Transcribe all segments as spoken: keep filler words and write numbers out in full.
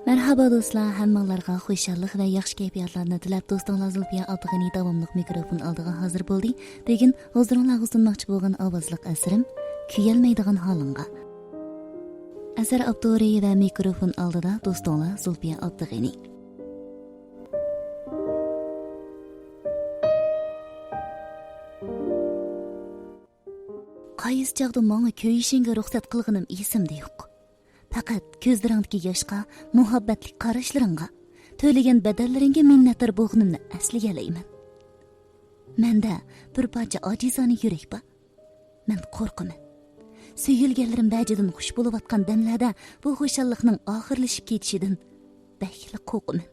مەرھابا دوستلار، ھەممىڭلارغا خۇشاللىق ۋە ياخشى كەيپىياتلارنى تىلەپ، دوستۇڭلار زۇلپىيە ئابدۇغېنى داۋاملىق مىكروفون ئالدىغا ھازىر بولدى. بۈگۈن ھۇزۇرۇڭلارغا سۇنماقچى بولغان ئاۋازلىق ئەسىرىم كۆيەلمەيدىغان ھالىڭغا. ئەسەر ئاپتورى ۋە مىكروفون ئالدىدا دوستۇڭلار زۇلپىيە ئابدۇغېنى. قايسى چاغدا ماڭا كۆيۈشۈڭگە رۇخسەت قىلغىنىم ئېسىمدە يوق. پەقەت كۆزلىرىڭدىكى ياشقا، مۇھەببەتلىك قاراشلىرىڭغا، تۆلىگەن بەدەللىرىڭگە مىننەتدار بولغىنىمنى ئەسلىگەلەيمەن. مەندە بىر پارچە ئاجىزانە يۈرەك بار. مەن قورقىمەن. سۆيۈلگەنلىرىم ۋەجىدىن خۇش بولۇۋاتقان دەملەردە بۇ خۇشاللىقنىڭ ئاخىرلىشىپ كېتىشىدىن بەكلا قورقىمەن.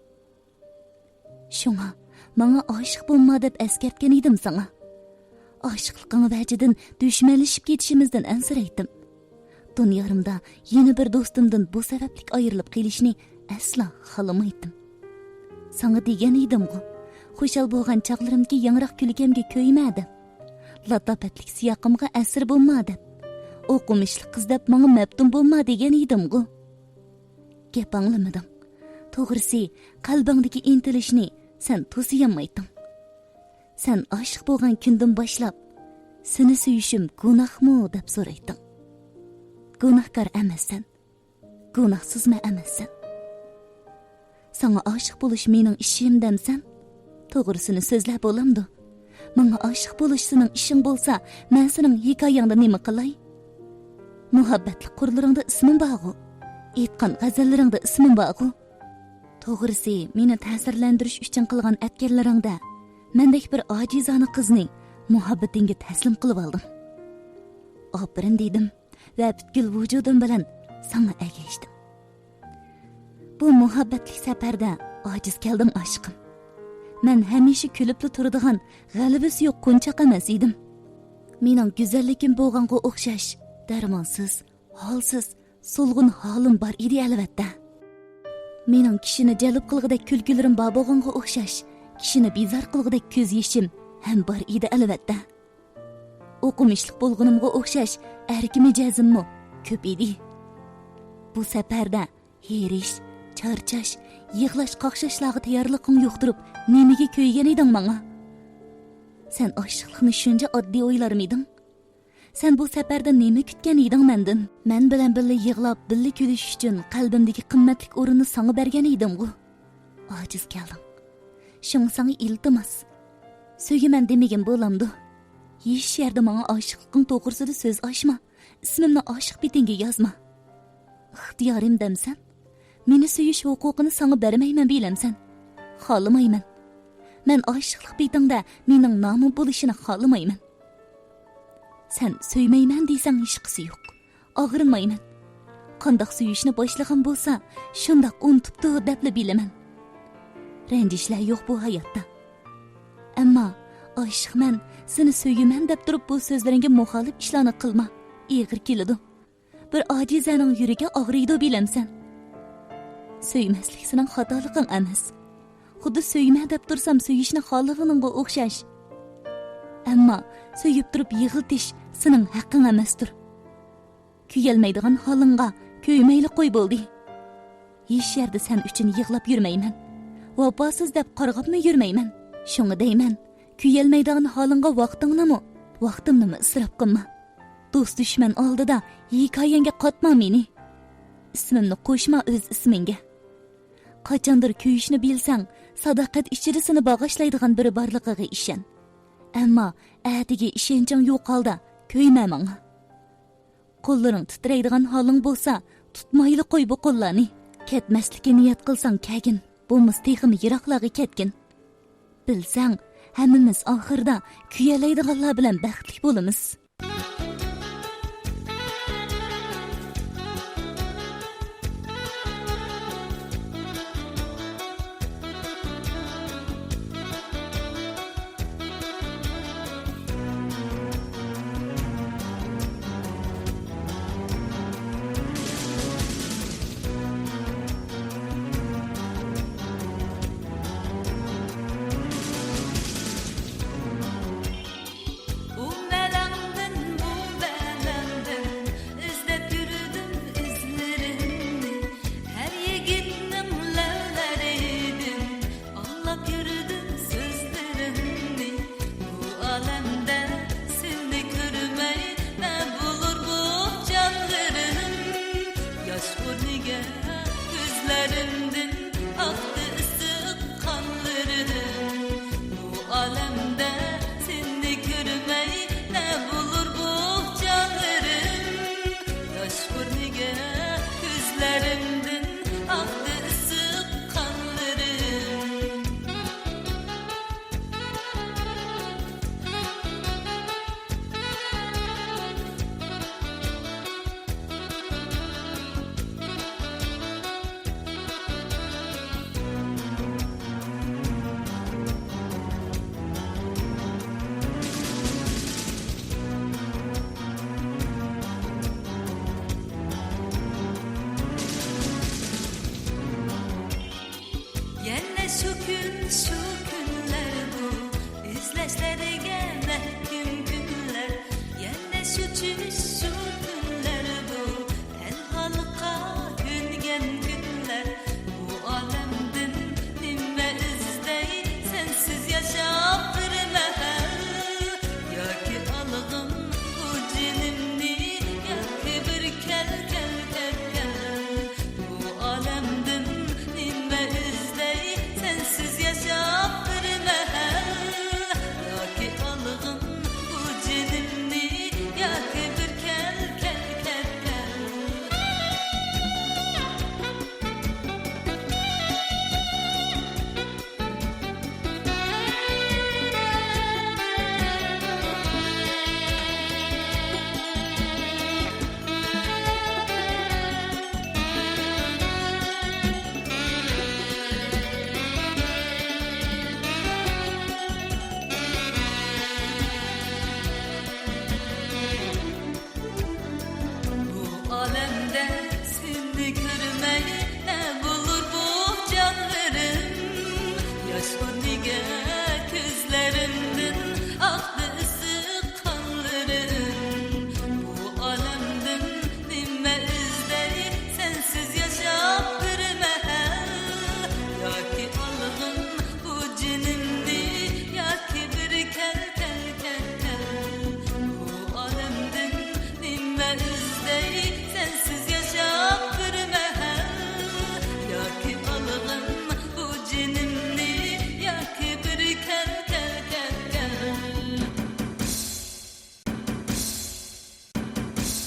شۇڭا ماڭا ئاشىق بولما دەپ ئەسكەرتكەن ئىدىم ساڭا. ئاشىقلىقىڭ ۋەجىدىن دۈشمەنلىشىپ كېتىشىمىزدىن ئەنسىرەيتتىم. دۇنيارىمدا يەنە بىر دوستۇمدىن بۇ سەۋەبلىك ئايرىلىپ قېلىشنى ئەسلا خالىمايتتىم. ساڭا دېگەن ئىدىمغۇ، خۇشال بولغان چاغلىرىمدىكى ياڭراق كۈلكەمگە كۆيمە دەپ، لاتاپەتلىك سىياقىمغا ئەسىر بولما دەپ، ئوقۇمۇشلۇق قىز دەپ ماڭا مەپتۇن بولما دېگەن ئىدىمغۇ. گەپ ئاڭلىمىدىڭ. توغرىسى، قەلبىڭدىكى ئىنتىلىشنى سەن توسىيالمايتتىڭ. سەن ئاشىق بولغان كۈندىن باشلاپ، سېنى سۆيۈشۈم گۇناھمۇ دەپ سورايتتىڭ. گۇناھكار ئەمەسسەن. گۇناھسىزمۇ ئەمەسسەن. ساڭا ئاشىق بولۇش مېنىڭ ئىشىم دەمسەن؟ توغرىسىنى سۆزلە بولامدۇ؟ ماڭا ئاشىق بولۇش سېنىڭ ئىشىڭ بولسا، مەن سېنىڭ ھېكايەڭدە نېمە قىلاي؟ مۇھەببەتلىك قۇرلىرىڭدا ئىسمىم بارغۇ، ئېيتقان غەزەللىرىڭدە ئىسمىم بارغۇ. توغرىسى، مېنى تەسىرلەندۈرۈش ئۈچۈن قىلغان ئەتكەنلىرىڭدە مەندەك بىر ئاجىزانە قىزنى مۇھەببىتىڭگە تەسلىم قىلىۋالدىڭ. ئاپىرىن دېدىم ۋە پۈتكۈل ۋۇجۇدۇم بىلەن ساڭا ئەگەشتىم. بۇ مۇھەببەتلىك سەپەردە ئاجىز كەلدىڭ ئاشىقىم. مەن ھەمىشە كۈلۈپلا تۇرىدىغان، غەلىبىسى يوق قونچاق ئەمەس ئىدىم. مېنىڭ گۈزەللىكىم بولغانغا ئوخشاش دەرمانسىز، ھالسىز، سولغۇن ھالىم بار ئىدى ئەلۋەتتە. مېنىڭ كىشىنى جەلپ قىلغۇدەك كۈلكىلىرىم بار بولغانغا ئوخشاش، كىشىنى بىزار قىلغۇدەك كۆز يېشىم ھەم بار ئىدى ئەلۋەتتە. ئوقۇمۇشلۇق بولغىنىمغا ئوخشاش ئەركە مىجەزىممۇ كۆپ ئىدى. بۇ سەپەردە ھېرىش، چارچاش، يىغلاش، قاقشاشلارغا تەييارلىقىڭ يوقتۇرۇپ، نېمىگە كۆيگەن ئىدىڭ ماڭا؟ سەن ئاشىقلىقنى شۇنچە ئاددىي ئويلارمىدىڭ؟ سەن بۇ سەپەردە نېمە كۈتكەن ئىدىڭ مەندىن؟ مەن بىلەن بىللە يىغلاپ، بىللە كۈلۈش ئۈچۈن قەلبىمدىكى قىممەتلىك ئورۇننى ساڭا بەرگەن ئىدىمغۇ؟ ئاجىز كەلدىڭ. شۇڭا ساڭا ئىلتىماس. سۆيىمەن دېمىگىن بولامدۇ؟ ھېچ يەردە ماڭا ئاشىقلىقىڭ توغرىسىدا سۆز ئاچما. ئىسمىمنى ئاشىق بېتىڭگە يازما. ئىختىيارىم دەمسەن؟ مېنى سۆيۈش ھوقۇقىنى ساڭا بەرمەيمەن بىلەمسەن؟ خالىمايمەن. مەن ئاشىقلىق بېتىڭدە مېنىڭ نامىم بولۇشىنى خالىمايمەن. سەن سۆيمەيمەن دېسەڭ ھېچقىسى يوق. ئاغرىنمايمەن. قانداق سۆيۈشنى باشلىغان بولسا، شۇنداق ئۇنتۇپتۇ دەپلا بىلىمەن. رەنجىشلەر يوق بۇ ھاياتتا. ئەمما ئاشىقمەن، سېنى سۆيىمەن دەپ تۇرۇپ بۇ سۆزلىرىڭگە مۇخالىپ ئىشلارنى قىلما. ئېغىر كېلىدۇ. بىر ئاجىزەنىڭ يۈرىكى ئاغرىيدۇ بىلەمسەن؟ سۆيمەسلىك سېنىڭ خاتالىقىڭ ئەمەس. خۇددى سۆيمە دەپ تۇرسام سۆيۈشنى خالىغىنىڭغا ئوخشاش. ئەمما سۆيۈپ تۇرۇپ يىغلىتىش سېنىڭ ھەققىڭ ئەمەستۇر. كۆيەلمەيدىغان ھالىڭغا كۆيمەيلى قوي بولدى. ھېچ يەردە سەن ئۈچۈن يىغلاپ يۈرمەيمەن. ۋاپاسىز دەپ قارغاپمۇ يۈرمەيمەن. شۇڭا دەيمەن، كۆيەلمەيدىغان ھالىڭغا ۋاقتىڭنىمۇ، ۋاقتىمنىمۇ ئىسراپ قىلما. دوست دۈشمەن ئالدىدا ھېكايەڭگە قاتما مېنى. ئىسمىمنى قوشما ئۆز ئىسمىڭگە. قاچاندۇر كۆيۈشنى بىلسەڭ، ساداقەت ئىچىدە سېنى باغاشلايدىغان بىرى بارلىقىغا ئىشەن. ئەمما ئەتىگە ئىشەنچىڭ يوق ھالدا كۆيمە ماڭا. قوللىرىڭ تىترەيدىغان ھالىڭ بولسا، تۇتمايلى قوي بۇ قوللارنى. كەتمەسلىككە نىيەت قىلساڭ كەلگىن، بولمىسا تېخىمۇ يىراقلارغا كەتكىن. بىلسەڭ، ھەممىمىز ئاخىرىدا كۆيەلەيدىغانلار بىلەن بەختلىك بولىمىز.